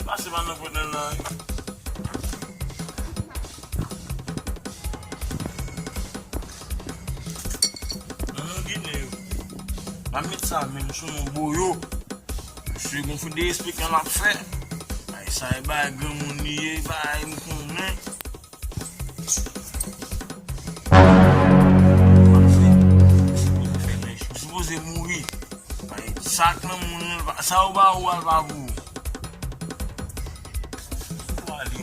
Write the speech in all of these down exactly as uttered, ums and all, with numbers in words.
Pase pa nan pòt la, la. Nan non Ginen yo. Pa met sa menm sou non Boyo. Misye gon fout de respè kan l ap fè. Ay, sa e bagay granmoun li ye, bagay m konnen. Ou sipoze mouri. Sa k nan moun nan, sa ou pa ou a, l pa pou ou. Ou ale.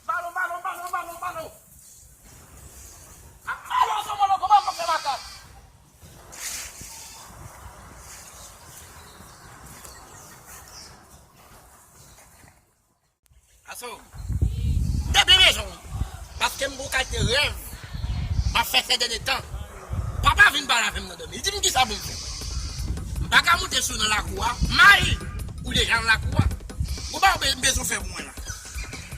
Balon, balon, balon, balon, balon. A balon, sou balon, kòman m ap fè makak? Aso, m te byen rezon. Paske m gon kalite rèv m ap fè sèdènye tan. Papa vin pale avè m nan dòmi. Li di m kisa pou m fè. M pa ka moute sou nan lakou a. May, ou deja nan lakou a. Ou pa be- bezwen fè pou mwen la.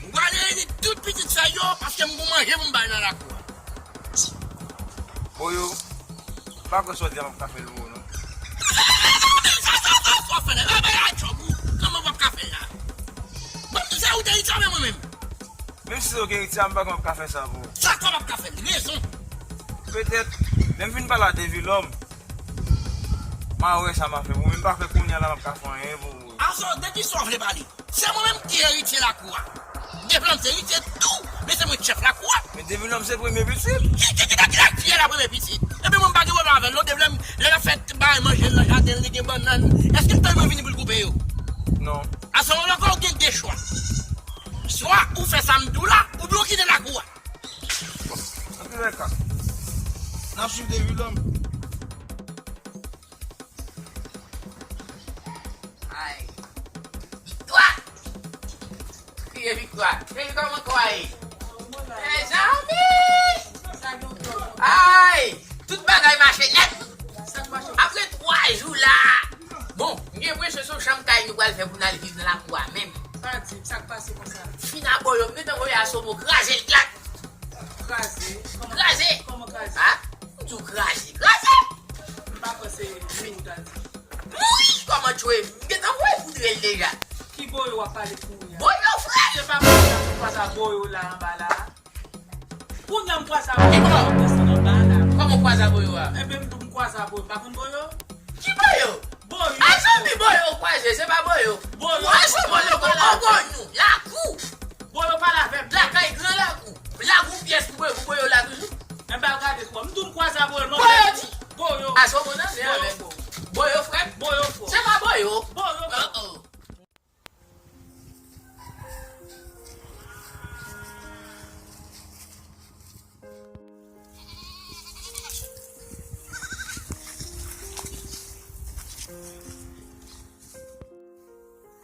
Ou prale reyini tout pitit fèy yo paske m gon manje pou m bay nan lakou a. Boyo, m pa kwè sa w di a m ap ka fè l pou ou non. Sa, sa, sa, sa w fè la? Sa bay a djòb ou? Kòman w ap ka fè l la? Bon, se ou te Ayiti a, men mwen menm. Menm si se ou ki Ayiti a, m pa kwè m ap ka fè sa pou ou. Sa kòman w ap ka fè l? Rezon. Petèt, lè m fin pale a Devilòm, m a wè sa m a fè pou ou, men m pa kwè kounye a la m ap ka fè anyen pou ou. Aso, de kisa w vle pale? Se mwen menm ki eritye lakou a. Devilòm se eritye tou, men se mwen k chèf lakou a. Men Devilòm se premye pitit. Ki, ki, ki, ki, ki, ki la premye pitit? Epi mwen m pa gen pwoblèm avè l non, Devilòm, lè l ap fè bagay manje l nan jaden l, li gen bannann. Èske l tande mwen vini pou l koupe yo? Non. Aso, ankò ou gen de chwa. Swa ou fè sa m di w la, oubyen ou kite lakou a. Bon, antoulèka, n ap swiv Devilòm. Ay. Viktwa! Kriye viktwa. Kriye kòman kwa ye? Mezanmi! Ay! Tout bagay mache nèt. Apre twa jou la. Bon, m gen enpresyon se yon chanm kay nou pral fè pou n al viv nan lakou a menm. Pa di m sa k pase konsa. Fin a Boyo, m gentan voye Asomo kraze l plat. Kraze? Kòman kraze? Kòman kraze? Ha? M di w kraze. Kraze! M pa kwè se mouri w ta di. Mouri? Kòman tchwe? M gentan voye foutre l deja. Ki Boyo w ap pale kounye a? Boyo, frè! Se pa kounye a m kwaze a Boyo la anba la. Kounye a m kwaze a Boyo desann anba la. Kòman w kwaze a Boyo a? Enben, m di w m kwaze a Boyo. M pa konn Boyo? Ki Boyo? Boyo. A zanmi Boyo w kwaze, se pa Boyo. Boyo. Ou al sou Boyo, kòman Boyo? Lakou. Boyo pale avè m. Lakay gran lakou. Lakou pyès pou Boyo, pou Boyo la toujou. Enben al gade kwa. M di w m kwaze a Boyo. Boyo di. Boyo. Aso bon nan men avè Boyo. Boyo frè. Boyo fò. Se pa Boyo. Boyo. Oh, oh.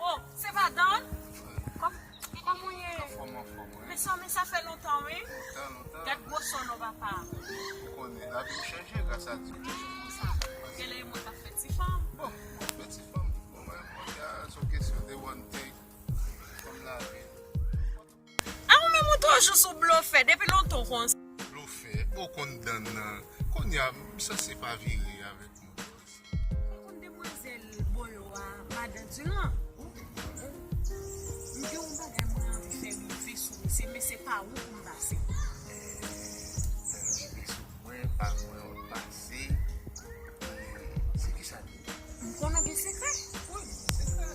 Oh, se pa Dan? Kòm- kòman w ye? Anfòm, anfòm, wi. Mezanmi, sa fè lontan, wi. Lontan, lontan. Gad gwosè w non, papa. Ou konnen, lavi m chanje gras a Dye. Sa, genlè e mwen k ap fè ti fanm. Bon, mwen fè ti fanm. Bon, mwen, mwen, se yon kesyon de one take. Fanm lavi. A ou menm ou toujou sou blofè depi lontan konsa. Blofè, ou konn Dan nan. Kounye a, m sanse pa vire avèk mwen. Ou konn demwazèl Boyo a, madan Diran? M gen yon bagay mwen anvi fè rive sou misye, men se pa ou pou m pase. Fè rive sou mwen, pa mwen w ap pase. Se kisa l ye? M konnen w gen sekrè. Wi, m gen sekrè.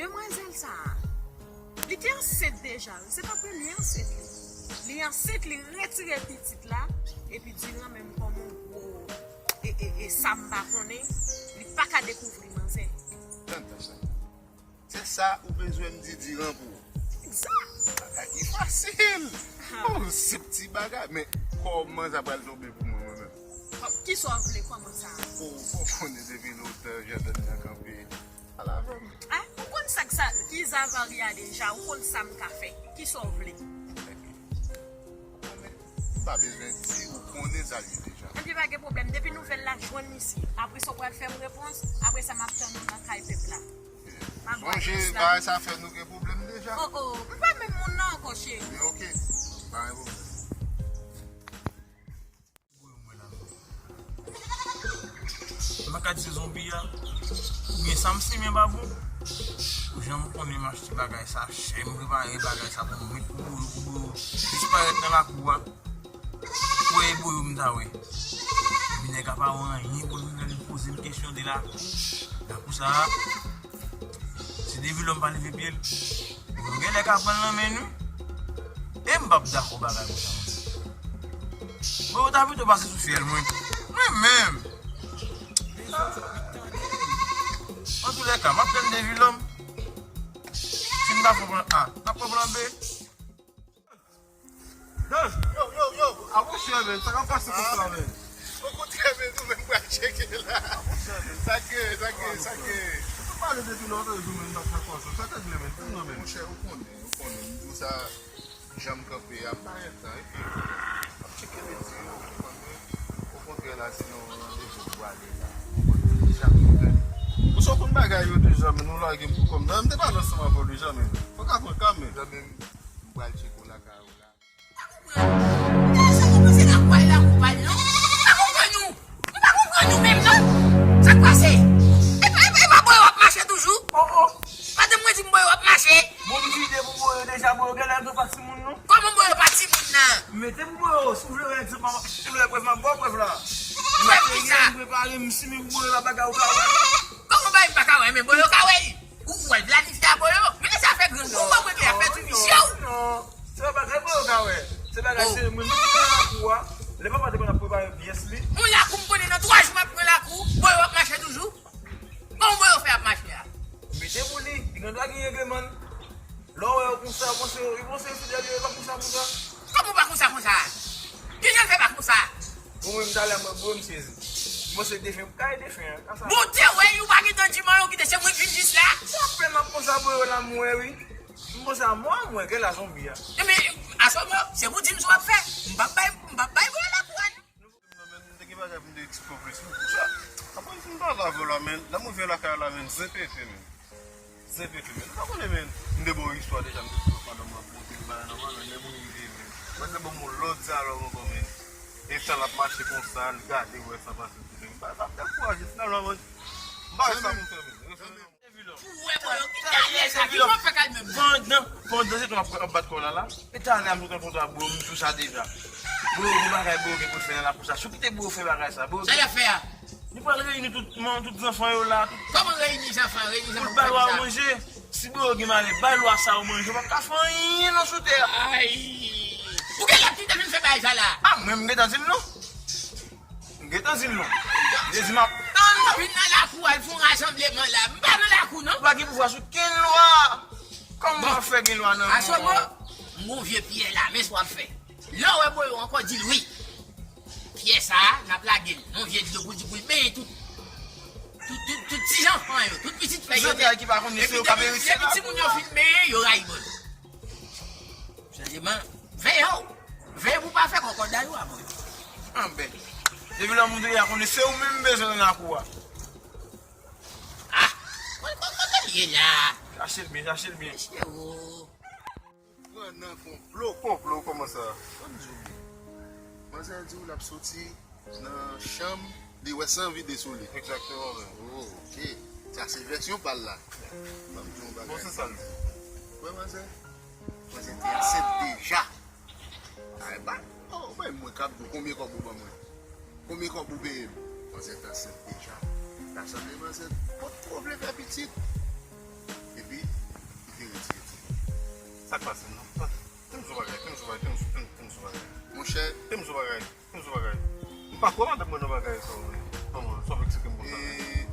Demwazèl sa a, li te ansent deja, wi. Se pa premye ansent li. Li ansent, li retire pitit la, epi Diran menm kòm yon gwo, e, e, e sa m pa konnen, li pa ka dekouvri manzè. Tande sa. Se sa ou bezwen m di Diran pou ou? Egzak. Bagay ki fasil. Ha. Oh, se ti bagay, men kòman sa pral tonbe pou mwen, mwen menm? Kòm, kisa w vle, kòman sa? Ou, ou konnen depi lontan, jan Dan nan kanpe. Al avè m. A, ou konn sa k sa, ki zavari a deja, ou konn sa m ka fè. Kisa w vle? Ou konnen. M pa bezwen di, ou konnen sa l ye deja. Ebyen, pa gen pwoblèm. Depi nouvèl la jwenn misye, apre sa, w pral fè m repons. Apre sa, m ap tann ou nan kay pèp la. M ap ba adrès la. Sonje, bagay sa fè nou gen pwoblèm deja. Oh, oh, m pa menm moun nan ankò, cheri. Men oke, pa gen pwoblèm. Katye zonbi a, oubyen sa m simen pa bon. Ou janm konnen m achte bagay sa chè, m prepare bagay sa pou mwen, pou boyo, pou boyo disparèt nan lakou a. Ou wè e boyo m ta wè. Epi nèg a pa wè anyen pou l vin la, li poze m kesyon de lakou. Lakou sa a, si Devilòm pa leve pye l, boyo genlè ka pran l nan men nou. E m p ap dakò bagay konsa, mwen. Boyo ta pito pase sou fyèl mwen. Mwen menm. Antoulèka, m ap tann Devilòm. Si m pa pran plan A, m ap pran plan B. Yo, yo, yo, yo. Awoche, men, sa k ap pase konsa, men? Okontrè, men, nou menm pral tcheke la. Sa k ye, sa k ye, sa k ye. Ou pale depi lòt jou, men, m t ap fè konsa. Sa k ye, men? Di m non, men. Monchè, ou konnen, ou konnen. M di w sa, jan m kanpe a, m pa gen tan, epi m ap tcheke leti yo, ou konprann, men. Okontrè, la, se nan yon randevou m prale la. Ou konprann, deja, men. Ou sot konn bagay yo deja, men, nou lage m pou kò m. Men, m te pale ansanm avè w deja, men. Fòk aprann ka, men. Zanmi m, m pral tcheke w lakay ou la. Sa konprann? Sa konprann se lakou a, e lakou pa l non. M pa konprann nou. M pa konprann nou menm non. Sa k pase? E pa, e pa, e pa boyo w ap mache toujou? Oh, oh. Madanm mwen di m boyo w ap mache. Bon, m vide pou boyo deja, boyo genlè tou pa timoun non. Kòman boyo pa timoun nan? Mete pou boyo, si w vle wè egzanp, si w vle wè prèv, m ap ba w prèv la. Prèv ki sa? M prepare, m simen pou boyo la, bagay ou ka wè. Kòman bagay m pa ka wè, men boyo ka wè l? Ou, ou al planifye a boyo? Men lè sa fè grenn ou pa mwen ki afè ti misye ou. Non, non. Se pa bagay boyo ka wè. Se bagay se mwen menm ki pran lakou a. Lè papa te konn ap prepare pyès li. Yon lakou m konnen nan twa jou m ap pran lakou. Boyo ap mache toujou. Kòman boyo fè ap mache a? Mete pou li. Li gen dwa gen règleman l. Lè w wè yo konsa, yo panse, yo panse yo fidèl, yo pa konsa konsa. Kòman w pa konsa konsa? Kijan l fè pa konsa? Bon, mwen, m talè, mwen, bro, m sezi. M panse defen, kay defen an, ka sa. Bon, te wè, ou pa gentan di m anyen, ou kite se mwen k vin jis la. Sa fè m ap konsa, bro, yo la m wè, wi. M panse a mò, mwen, gen la zonbi a. Ebyen, aswè, se pou di m sa w ap fè. M p ap bay, m p ap bay bro lakou a, non. Non, men, m te gen bagay pou m te eksplike w plis, men, pou sa. Apre, m pale avè w la, men, lè m rive lakay la, men, zen pete, men. Zen pete, men. Nou pa konnen, men. M te ba w istwa deja, m te di w pandan m ap monte, m pa nan mwen, men lè m rive, men. Mwen te ban m yon lòt dyalòg ankò, men. E tan l ap mache konsa, l gade, wè sa pase sou li. M pa, m pa dekouraje, finalman, mwen. M pa wè sa pou m fè, men. Pou wè, bro, yo ki talè sa, ki w ap fè kay menm? Pandan, pandan se tan ap, ap bat kò la, la. E talè a m sot rankontre ak bro m sou sa deja. Bro, gon bagay bro gen pou l fè nan lakou sa. Si w kite bro fè bagay sa, bro. Sa y ap fè a? Nou pral reyini tout, tout zanfan yo la. Kòman reyini zanfan? Reyini zanfan pou l bay lwa manje. Si bro gen malè, bay lwa sa yo manje. Ou p ap ka fè anyen non sou tè a. Ay! Ou gen lòt ki te vin fè bagay sa la? A, mwen m gentan di l non. M gentan di l non. M te di m ap tann. Vin nan lakou a, al fè yon rasanbleman la. M pa nan lakou non. Ou pa gen pouvwa sou kenn lwa. Kòman w ap fè gen lwa nan men w? Aswè, m gon vye pyè la, men sa w ap fè. Lè w wè bro yo ankò, di l wi. Pyè sa a, n ap lage l nan vye dlo pou l di pou l benyen tout, tout, tout, tout ti zanfan yo, tout pitit fèy yo. Tout zantray ki pa konn se yo k ap eritye lakou a. Epi depi timoun yo fin benyen, yo rayi bro yo. Sèlman, veye w. Veye pou w pa fè kòkòday ou a bro yo. Anben. Depi lè moun te ya konnen se ou menm m bezwen nan lakou a. Ah! Mwen, mwen, kote l ye la? Chache l byen, chache l byen. Mesye o. Pran nan konplo. Konplo, kòman sa? Ban m di w byen. Manzè di w l ap soti nan chanm, li wè san vide sou li. Egzakteman, men. Oh, ok. Sa se vèsyon pa l la. Ban m di w yon bagay. Bon, se sa l di. Wè, manzè? Manzè te ansent deja. Ay, ba, oh, bay mwen k ap di w konbyen kòb ou ban mwen. Konbyen kòb ou peye m? Manzè t ansent deja. Sa sanble manzè potko vle fè pitit. Epi, li te retire ti. Sa k pase non? Tande, tande sou bagay, tande sou bagay, tande sou, tande, tande sou bagay. Monchè. Tande sou bagay, tande sou bagay. M pa kwè madanm mwen nan bagay sa yo, men. Kòman, sa w eksplike m konsa, men? E,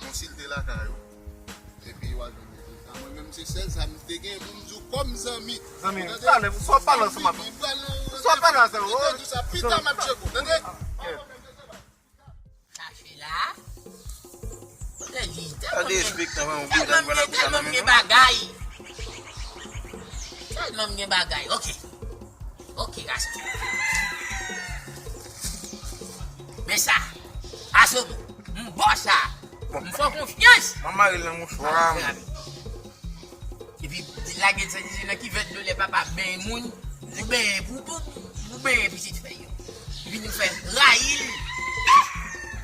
konsil te lakay ou. Epi w al jwenn rezilta. Mwen menm se sèl sa m te gen pou m di w kòm zanmi. Zanmi, talè, sa w pale ansanm avè m. Sa w pale ansanm avè m. Mwen te di w sa pita m ap tcheke w, tande? Chache la. Kote li? Tèlman m gen, tèlman m gen bagay. Tèlman m gen bagay. Ok. Ok, Gaston. Men sa. Asobo. M ba w sa. M fè w konfyans. Mwen mare l nan mouchwa m. Epi, lage l santi se nan kivèt dlo lè papa benyen moun. Pou benyen, pou, pou, pou benyen pitit fèy yo. Epi nou fè rayi l.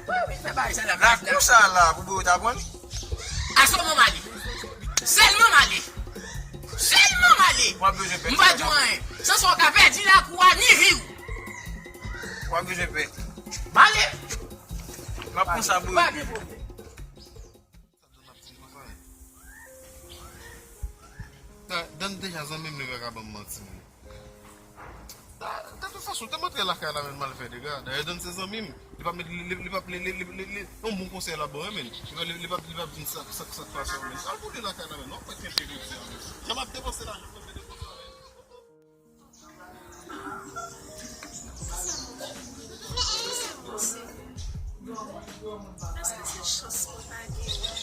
Wi, wi. Fè bagay sa la, lakou sa la, pou bouyo ta pran. Asòman m ale. Sèlman m ale. Sèlman m ale. M pa di w anyen. San sa w ka pèdi lakou a ni vi w. W ap bezwen pè. M ale. M ap pran sa bouyo. Pa gen pwoblèm. Dan deja zanmi m li pa ka ban m manti. De tout fason, te m antre lakay la menm m al fè dega. Dayè, Dan se zanmi m. Li p ap met, li, li, li p ap, li, li, li, li, li, yon bon konsèy la bon, men. Li p ap, li, li p ap, li p ap di m sa, sa, sa k pase, men. Al boule lakay la, men. Non, mwen kenbe kretyen, men. Jan m ap depanse lajan, mwen depanse lajan. Èske se chans mwen pa genyen?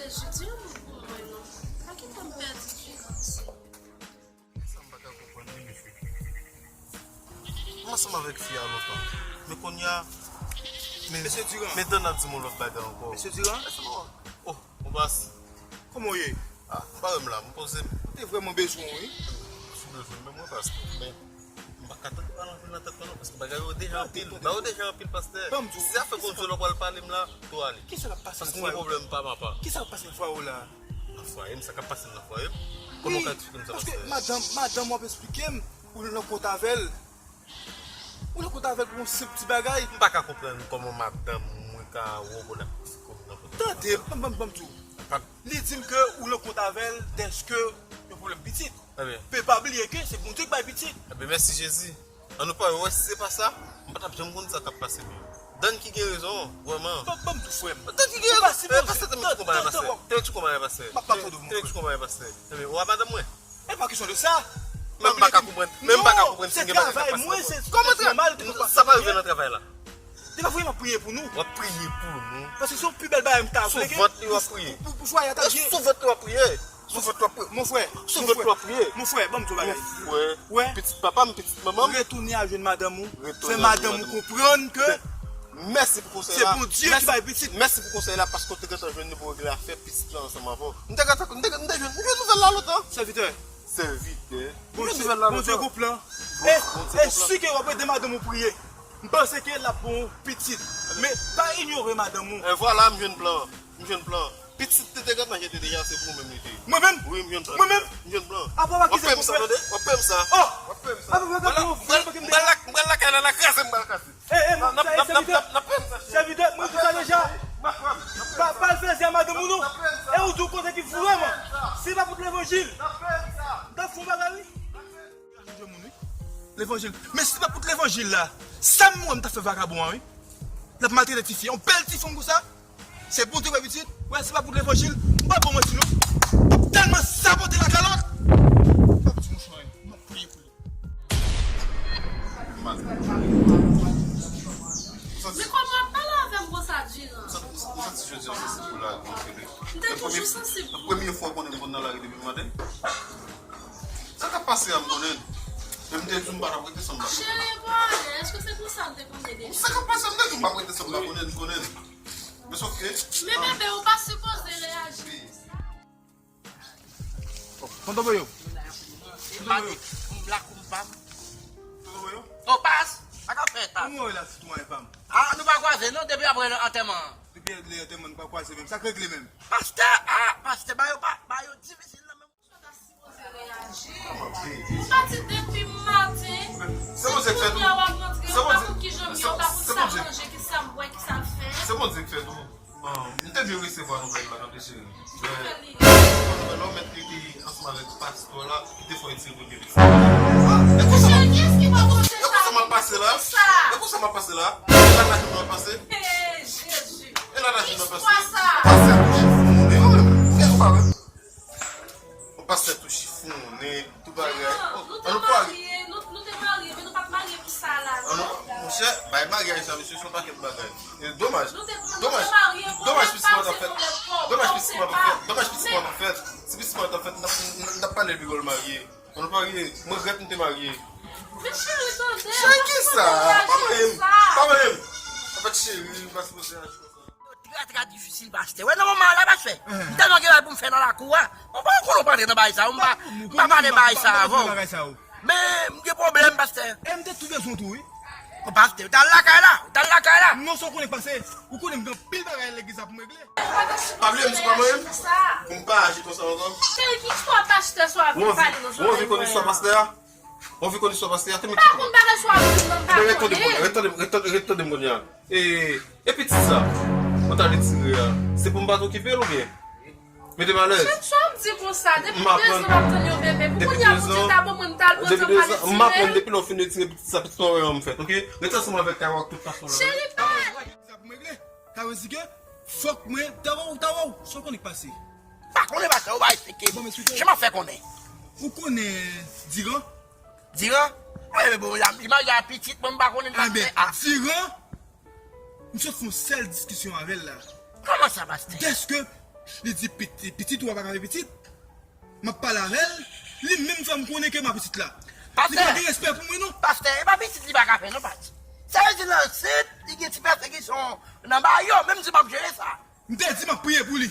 Jezi, di yon mo pou mwen non. Pa kite m pèdi vi m, Senyè. Sa m pa ka konprann li, mesye. M ansanm avèk fi a lontan. Men kounye a, men, Mesye Diran. Men Dan ap di m yon lòt bagay ankò. Mesye Diran? Oh, mon pas. Kòman w ye? Ah, m pa wè m la, m poze m. Ou te vrèman bezwen w, wi. Si w bezwen m, men mwen pas. Men, m pa ka tande pale anpil nan tèt mwen non, paske bagay yo deja anpil. Bagay yo deja anpil, pastè. Si afè Bondye lè w pral pale m la, tou ale. Kisa k ap pase nan fwaye w? Paske m gen pwoblèm pa m apa. Kisa k ap pase nan fwaye w la? Nan fwaye m, sa k ap pase nan fwaye m? Kòman w ka eksplike m sa, pastè? Paske madanm, madanm w ap eksplike m, ou nan kont avè l. Ou nan kont avè l pou yon senp ti bagay. M pa ka konprann kòman madanm mwen ka wè w pou l ap di kòm nan kont avè l. Tande, ban m, ban m, ban m di w. Li di m ke ou nan kont avè l dèske yon pwoblèm pitit. Ebyen. Men pa bliye ke se Bondye ki bay pitit. Ebyen, mèsi Jezi. An nou pa wè, si se pa sa, m pa t ap janm konn sa k ap pase m yo. Dan ki gen rezon, vrèman. Ban, ban m di w, frè m. Dan ki gen rezon. Pastè, tande, tande, tande, tande, tande, pastè. Tande ti konbyen, pastè. M ap pale de mwen, frè m. Tande ti konbyen, pastè. Ebyen, ou a madanm mwen. E pa kesyon de sa. Men m pa ka konprann, men m pa ka konprann si gen bagay k ap pase nan kò. Kòman travay? Sa pa rive nan travay la. Depi fwa m ap priye pou nou. W ap priye pou nou. Paske se yon pi bèl bagay m ta vle ke. Sou vant li w ap priye. Pou, pou, pou fwaye a ta byen. Sou vant li w ap priye. Sou vant li w ap priye. Mon frè, sou vant li w ap priye. Mon frè, ban m di w bagay. Mon frè, pitit papa m, pitit manman m. Retounen al jwenn madanm ou. Fè madanm ou konprann ke Mèsi pou konsèy la. Se Bondye ki bay pitit. Mèsi pou konsèy la, paske w te gentan jwenn li pou w regle afè pitit la ansanm avè w. M te gentan, m te, m te jwenn, m jwenn nouvèl la lontan. Sèvitè. Sèvitè. M jwenn nouvèl la lontan. Bondye gon plan. E, e si ke w ap ede madanm ou priye, m panse ke l ap bon pitit. Men, pa inyore madanm ou. E vwala, m jwenn plan. M jwenn plan. Pitit te te gentan jete deja, se pou ou menm li te ye. Mwen menm? Wi, m jwenn plan. Mwen menm? M jwenn plan. Apa w akize m, mon frè? W ap peye m sa, tande? W ap peye m sa. Oh! Apa w pral gade yon vre bagay m pa gen. M pral la, m pral lakay la, la kraze, m pral kraze. E, e, sa e sèvitè. Sèvitè, mwen di w sa deja. Pa, pa al fè zen a madanm ou non. E ou di w koze ki vrèman. Si se pa pou levanjil, m t ap fè yon bagay, wi. Levanjil. Men si se pa pou levanjil la, sa m wè m t ap fè vakabon an, wi. L ap maltrete tifi. Yon bèl ti fanm konsa. Se Bondye k bay pitit. Wè, se pa pou levanjil. M pa ba w manti non. W ap tèlman sabote lakalòt. W ap di mouchwa, m ap priye pou li. Men kòman w ap pale avè m konsa, Diran? Ou santi jodi a w sansib pou lari, mon cheri? M te toujou sansib pou ou. Premye fwa w konnen m konn nan lari depi maten. Sa k ap pase a, m konnen. Men m te di w m pa t ap rete san m pa konnen. Cheri, bon, ale, èske se pou sa m te konnen deja? Sa k ap pase a, m te di w m p ap rete san m pa konnen, m konnen. Men sòf ke. Men bebe, ou pa sipoze reyaji konsa. Tonton Boyo. Tonton Boyo. M lakou m pa m. Tonton Boyo. Oh, pas. Sa k ap fèt, pas? Kòman w ye la, sitwayen pa m? Ah, nou pa kwaze non, depi apre antèman an. Depi lè antèman, nou pa kwaze menm. Sa k regle menm? Pastè, ah, pastè, ba yo pa, ba yo difisil nan menm. Ou ta sipoze reyaji. Ou pati depi maten. Se Bondye k fè tou. Kounye a w ap rantre, ou pa konn kijan m ye, ou pa konn sa m manje, kisa m bwè, kisa m fè. Se Bondye k fè tou. Ah, m te byen resevwa nouvèl la, tande cheri. Nouvèl li ye. Nouvèl la, ou mèt li te ansanm avèk pastè la, li te fè w retire premye pitit. Ah, e konsa m ap pase la. E konsa m ap pase la. E la lajan mwen ap pase. Hey, Jezi. E la lajan mwen ap pase. Pastè tou chifonnen. Ou menm, ou pa wè. Yon pastè tou chifonnen, tout bagay. Diran, nou te marye, nou, nou te marye, men nou pa t marye pou sa la, non. Ah non, monchè, bay maryaj la, mesye, se yon pakèt bagay. E domaj, domaj, domaj pitit mwen t ap fèt, domaj pitit mwen t ap fèt, domaj pitit mwen t ap fèt. Si pitit mwen t ap fèt, n t ap, n t ap pale l pi gòl marye. An nou marye, mwen regrèt m te marye. Men cheri, tande. Cheri, kisa? Pa marye m, pa marye m. Anfèt, cheri, m pa sipoze aji konsa. Sa trè difisil, pastè. Wè, nan moman la, pastè. M tèlman gen bagay pou m fè nan lakou a. Mwen pa konn ou pa antre nan bagay sa, mwen pa, m pa pale bagay sa avè w. Men, m gen pwoblèm, pastè. E m te tou bezwen tou, wi. Bon, pastè, ou t al lakay la, ou t al lakay la. Non, sa w konnen k pase. Ou konnen m gen anpil bagay legliz la pou m regle. Pa bliye m di w pa mwen menm, pou m pa aji konsa ankò. Cheri, ki istwa pastè sa w ap vin pale nan zòrèy mwen an? Ou anvi konn istwa pastè a? Ou anvi konn istwa pastè a? Tande m. Pa konn bagay sa w ap di, non, m pa konnen. Ret tande m kounye a, ret tande m kounye a. E, e pitit sa, mwen t al retire a, se pou m pa t okipe l oubyen? Mete m alèz. Chak swa w ap di konsa, depi dezan m ap tann yon bebe, pou kounye a pou Dye ta ban mwen, m t al pran tan m al retire l. M aprann depi lè w fin retire pitit sa, pitit mwen wè yon fèt, oke? Rete ansanm avèk Kawo ak tout pastè la. Cheri, pa. Sa pou m regle. Sa vle di ke fòk mwen ta wè w, ta wè w. Sa w konnen k pase? Pa konnen pastè, ou pa eksplike m. Bon, m eksplike w. Jan m ap fè konnen? Ou konnen Diran? Diran? Wi, men bon, la, imaj la pitit, mwen m pa konnen l pastè. Diran, m sot fè yon sèl diskisyon avè l la. Kòman sa, pastè? Dèske li di piti, pitit ou a pa ka fè pitit. M ap pale avè l, li menm fè m konnen ke m a pitit la. Li pa gen respè pou mwen, non. Pastè, e pa pitit li pa ka fè, non, pastè. Sa vle di l ansent, li gen ti pèsekisyon nan bagay yo, menm si m ap jere sa. M te di m ap priye pou li.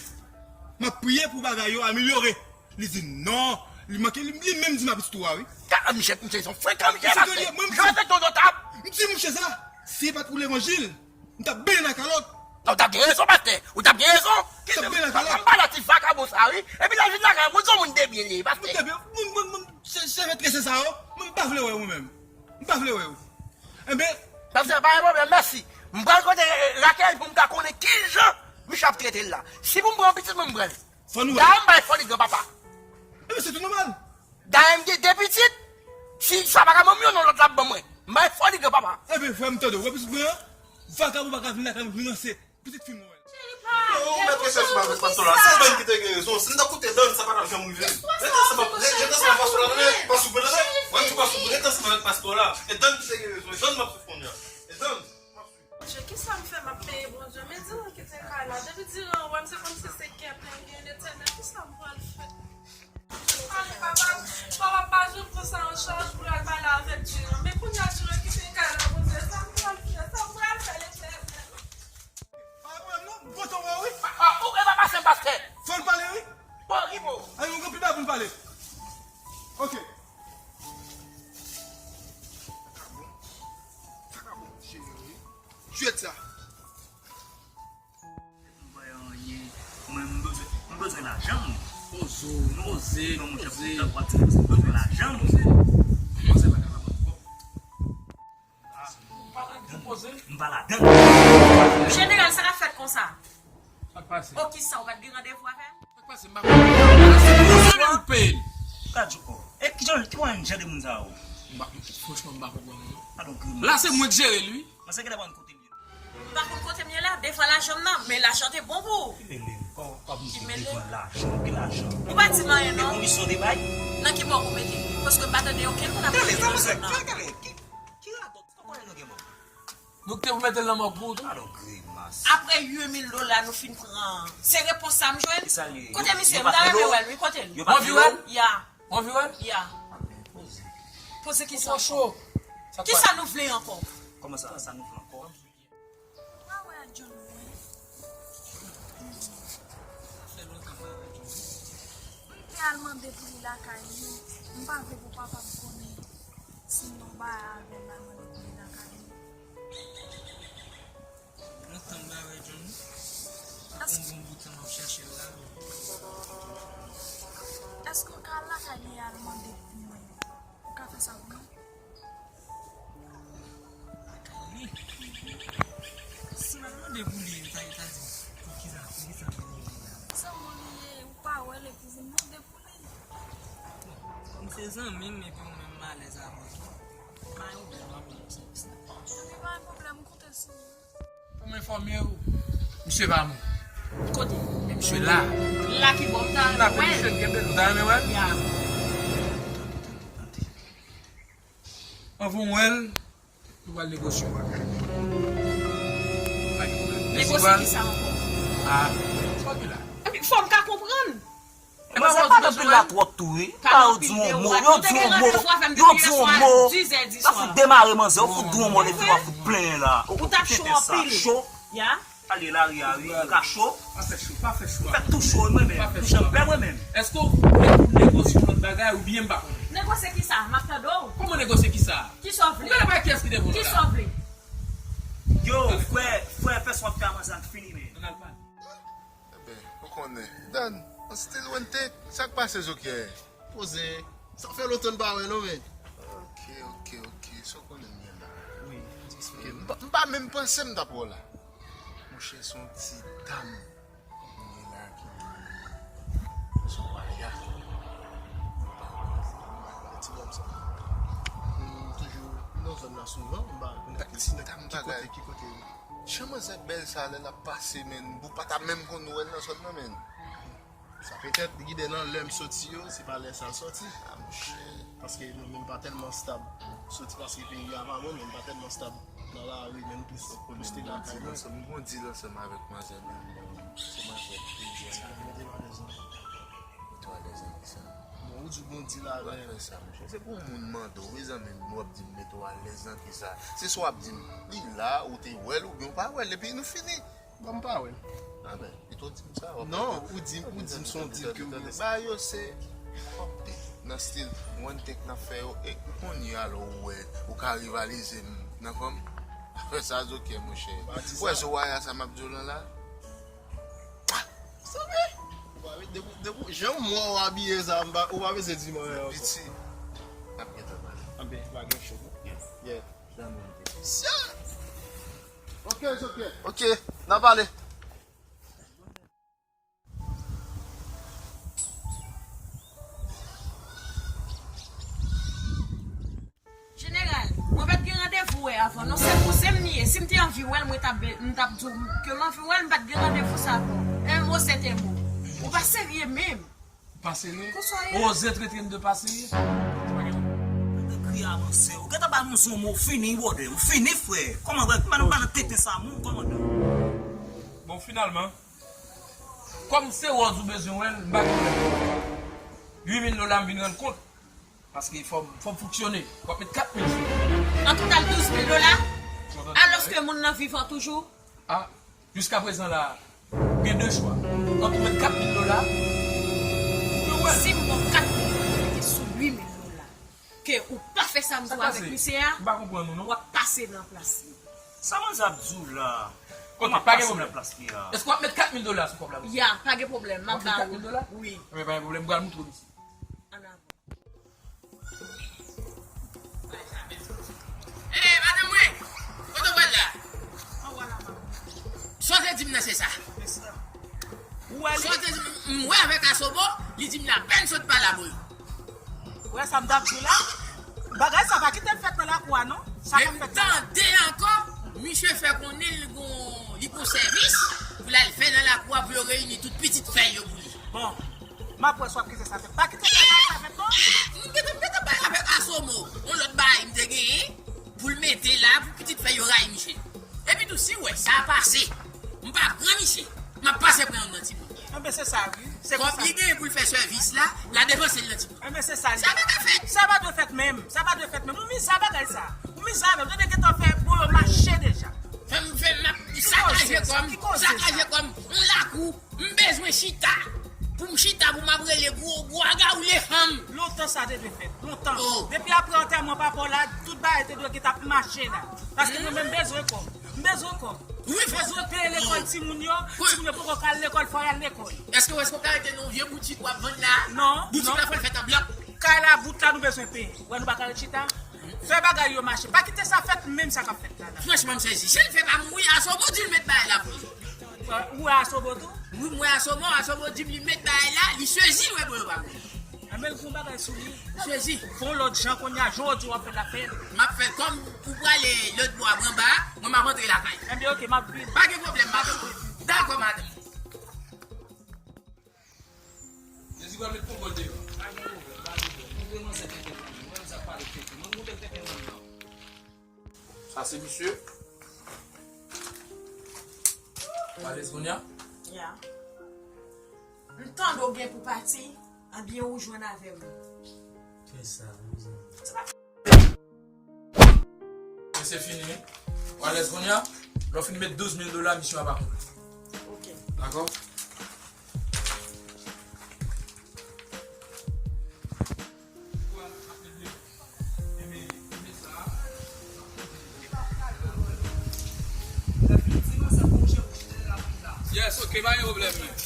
M ap priye pou bagay yo amelyore. Li di non, li manke, li, li menm di m ap istwa, wi. Ka, misye, misye se yon frekan, misye, pastè. Misye respekte yon notab. M di mouche sa, si se pa t pou levanjil, m t ap benyen nan kalòt. Non, w t ap gen rezon, pastè. Ou t ap gen rezon. M t ap benyen nan kalòt. M pa nan ti vakabon sa, wi. Epi lè l vin lakay mwen, se yon moun debyen li ye, pastè. Moun debyen, moun, moun, moun, se, se vre trese sa yo. Mwen, m pa vle wè yo, mwen menm. M pa vle wè yo. Enben, pastè, pa gen pwoblèm, mèsi. M pral kote Rakèl pou m ka konnen kijan misye ap trete l la. Si pou m pran pitit mwen, m pran l. Fò nou wè. Dayè, m bay fò li granpapa. Enben, se tou nòmal. Dayè, m gen de pitit. Si sa pa ka ban m youn, yon lòt l ap ban mwen. M bay fò li granpapa. Enben, frè m, tande, ou wè pitit mwen an? Vakabon pa ka vin lakay mwen vin ranse. Pitit fi m mwen. Cheri, pa. Non, ou mèt rete ansanm avèk pastè la. Se Don ki te gen rezon. Si n ta koute Don, sa pa t ap janm rive. Rete ansanm avèk, rete ansanm avèk pastè la, tande. Pa soupe, tande. Mwen, m di pa soupe, rete ansanm avèk pastè la. E Don ki te gen rezon. E Don m ap swiv kounye a. E Don, m ap swiv. Bondye, kisa m fè m ap peye Bondye? Men Diran kite kay la. Depi Diran wè m, se kòmsi se gèp li gen Letènèl. Kisa m pral fè? Papa, papa pa janm pran sa an chaj pou l al pale avèk Diran. Men kounye a Diran kite kay la, Bondye, sa m pral fè, sa m pral fè, Letènèl. Pa gen pwoblèm non, m kontan wè w wi. Pa, pa, ou, e pa pase m, pastè. Fò n pale wi. Bon, ki bon? Ay, nou gen anpil bagay pou n pale. Oke. Sa ka bon. Sa ka bon, cheri. Jwèt sa. M pa anyen. Mwen, m bezwen, m bezwen lajan m. Poze w, poze, poze. M bezwen lajan m. Manzè pa ka labanm ankò. M pa ladann. Jeneral, sa k ap fèt konsa? Sa k pase? O, kisa, ou pa t gen randevou avè m? Sa k pase? M pa konn. Ou peye l. Gad yo. E ki jan, ki jan de moun sa yo? M pa, franchman, m pa konprann non. Padon, gri. La, se mwen k jere l wi. Mwen se genlè pa konn kote m ye. M pa konn kote m ye la, devan lajan m nan, men lajan te bon pou ou. Ki mele? Kò, kò ap mete devan lajan, ki lajan? Ou pa di m anyen non. E komisyon te bay? Nan ki mòg ou mete? Paske m pa tande okenn moun ap mete nan zòn nan. Gade, gade, ki, ki radòt, sa w konnen nou gen mòg? Nou te pou mete l nan mòg pou ou tou. Alò, grimas. Apre uit mil dola nou fin pran. Se repons sa m jwenn? Kote misye? M ta renmen wè l wi, kote l? Yo pa di w? Ya. Ou anvi wè l? Ya. Poze. Poze kisa? Ou twò cho. Kisa nou vle ankò? Kòman sa, sa nou vle ankò? Ou pa wè John mwen? Sa fè lontan m pa wè John. M te al mande pou li lakay li. M pa vle pou papa m konnen. Sinon, ba avè m al mande pou li lakay li. Lontan m pa wè John. Sa fè yon bon bout tan m ap chèche l la. Èske w ka al lakay li al mande pou mwen? Ou ka fè sa pou mwen? Lakay li? Si m al mande pou li, li ta, li ta di m pou ki sa, pou ki sa m vin mande la? Se moun li ye, ou pa wè l epi w vin mande pou li. Bon, kòm se zanmi m epi ou menm m alèz avè w tou. Pa gen pwoblèm, m ap rann ou sèvis la. Epi pa gen pwoblèm, m konte sou ou. Pou m enfòme w, misye pa mò. Kote? Men misye la. La ki bò? M ta renmen wè l. Misye kenbe l, ou ta renmen wè l? Ya. Anvan w wè l, nou pral negosye yon bagay. Pa gen pwoblèm. Negosye kisa ankò? Ah, sa w gen la? Epi fò m ka konprann. E manzè pa nan pil la twòp tou wi. Pa yo di yon mo, yo di yon mo, yo di yon mo. Sa fout demare manzè, yo fout di yon mo depi w ap fout plenyen la. Ou t ap cho anpil. Cho. Ya. Ale lari a, wi, m ka cho. Pa fè cho, pa fè cho. M fè tou cho, mwen menm. Pa fè cho. Tou cho, mwen menm. Èske w vle pou negosye yon lòt bagay oubyen m pa konnen? Negosye kisa? M ap tande w. Kòman negosye kisa? Kisa w vle? Ou gade pa kiyès ki devan w la. Kisa w vle? Yo, frè, frè, fè sa w ap fè a, manzè a fini, men. Ann al pale. Enben, ou konnen. Dan, an stil One Take, sa k pase, Zokè? Poze. Sa fè lontan n pa wè non, men. Ok, ok, ok. Sa w konnen m gen la? Wi, eksplike m. M pa, m pa menm panse m t ap wè w la. Monchè, se yon ti dam m gen la ki se yon paya. M pa konnen, m pa konnen ti dam sa. M toujou nan zòn nan souvan, m pa konnen ki kote, ki kote. Jan manzè bèl sa, lè l ap pase, men, ou pa ta menm konn wè l nan zòn nan, men. Sa petèt li gen nan lè m soti yo, se pa lè sa l soti. Ah, monchè. Paske nou menm pa tèlman stab. Soti paske peyi a pa bon, men m pa tèlman stab nan lari, men m plis, plis te lakay mwen. M kondi l ansanm avèk manzè, men se manzè peyi a. Sa mete m alèz nan. Mete w alèz nan kisa? Bon, ou di w kondi l avè. Ou pa fè sa, monchè. Se pou yon moun mande w, wi, zanmi m, w ap di m mete w alèz nan kisa? Se sa w ap di m. Li la, ou te wè l, oubyen w pa wè l, epi nou fini. Bon, m pa wè l. Anben, pito w di m sa, w ap... Non, ou di m, ou di m se yon dil ke w gen. Bagay yo se nan stil One Take n ap fè yo, e ou konnen alò ou wè, ou ka rivalize m nan fanm. Afè sa, Zokè, monchè. Ou wè zo waya sa m ap di w lan la? Sa vre? Ou pa vle, depi, depi, jan m wè w abiye sa, m pa, ou pa bezwen di m anyen ankò. Piti, n ap gentan pale. Anben, pa gen cho. Yeah. Sya! Ok, ok. Ok, n a pale. Jeneral, mwen pa t gen randevou wè avan non, se kouzen m li ye. Si m te anvi wè l, mwen t ap, m t ap di w ke m anvi wè l, m pa t gen randevou sa avan. Un mot, c'est un mot. Ou pa serye menm. Pa serye? Ou oze trete m de pa serye? Ou gentan kriye avan sè w. Ou gentan ba nou se yon mo, ou fini, brother. Ou fini, frè. Kòmandan, pa nan, pa nan tenten sa, mon kòmandan. Bon, finalman, kòm se Rose ou bezwen wè l, m pa gen pwoblèm. Uit mil dola, m vin rann kont. Paske fò, fò m fonksyone. W ap met kat mil sou li. An total douz mil dola? Alòske moun nan vivan toujou? Ah, jiskaprezan la, ou gen de chwa. Ant ou met kat mil dola, oubyen w wè l. Si m ba w kat mil dola, mete sou uit mil dola, ke ou pa fè sa m di w avèk misye a, m pa konprann ou non, w ap pase nan plas li. Sa manzè ap di w la? Ok, pa gen pwoblèm. Èske w ap met kat mil dola sou kòb la? Ya, pa gen pwoblèm, m ap ba ou. W ap met kat mil dola? Wi. Enben, pa gen pwoblèm, m pral moutre w misye. Ann avan. Ey, madanm mwen, kote w pral la? Sa w te di m nan se sa. Sa w te di m, m wè avèk Asobo, li di m l apèn sot pa la pou yo. Ou wè sa m t ap di w la? Bagay sa pa kite l fèt nan lakou a non. Sa p ap fèt nan lakou a. E m tande ankò, misye fè konnen l gon, li gon sèvis pou l al fè nan lakou a pou yo reyini tout pitit fèy yo pou li. Bon, m ap wè si w ap kite sa fèt. Pa kite bagay sa fèt non. M gentan, m gentan pale avèk Asomo. Yon lòt bagay m te genyen pou l mete la pou pitit fèy yo rayi misye. Epi tou, si w wè sa pase, m pa pran misye. M ap pase pran youn nan timoun. Enben, se sa, wi. Se konsa. Kòb li genyen pou l fè sèvis la, l a depanse l nan timoun. Enben, se sa, li. Sa pa ka fèt. Sa pa dwe fèt menm. Sa pa dwe fèt menm. Ou miza bagay sa. Ou miza menm. Tande gentan fè pou yo mache deja. Fè m, fè m, m ap sakaje kò m, sakaje kò m. Yon lakou. M bezwen chita. Pou m chita, pou m ap rele gwo, gwo aga ou le fanm. Lontan sa te dwe fèt. Lontan. Oh. Depi apre antèman papa w la, tout bagay te dwe gentan ap mache la. Paske mwen menm m bezwen kòb. M bezwen kòb. Wi, m bezwen peye lekòl timoun yo. Timoun yo poko ka al lekòl, fò y al lekòl. Èske w, èske w ka rete nan yon vye boutik w ap vann la? Non. Boutik la fò l fèt an blòk. Kay la, bout la nou bezwen peye. Wè nou pa ka ret chita. Fè bagay yo mache. Pa kite sa fèt menm sa k ap fèt la la. Franchman, m sezi. Si l fè pa mouri, Asobo di l met bagay la pou li. Ou wè Asobo tou? Wi, m wè Asobo. Asobo di m li met bagay la, li sezi, l wè pou yo pa mouri. Enben, l gon bagay sou li. Sezi. Fè yon lòt jan kounye a, jan w di w ap fè l, ap fè l. M ap fè kòm ou prale lòt bò a Branba, mwen m ap antre lakay. Enben, ok, m ap vin. Pa gen pwoblèm, m ap antre. Dakò, madanm. Jezi pral met konkòd deyò. Pa gen pwoblèm, pa gen pwoblèm. Montre manzè tenten nan men mwen, sa pale tenten. Mwen montre tenten nan men mwen. Sa se misye. Alèz kounye a? Ya. M tande w gen pou pati, ebyen ou jwenn avè m. Fè sa, mezanmi. Se pa Mesye fini, wi. Ou alèz kounye a? Lè w fin met douz mil dola, misyon an pa konplè. Ok. Dakò? Yes, ok, pa gen pwoblèm.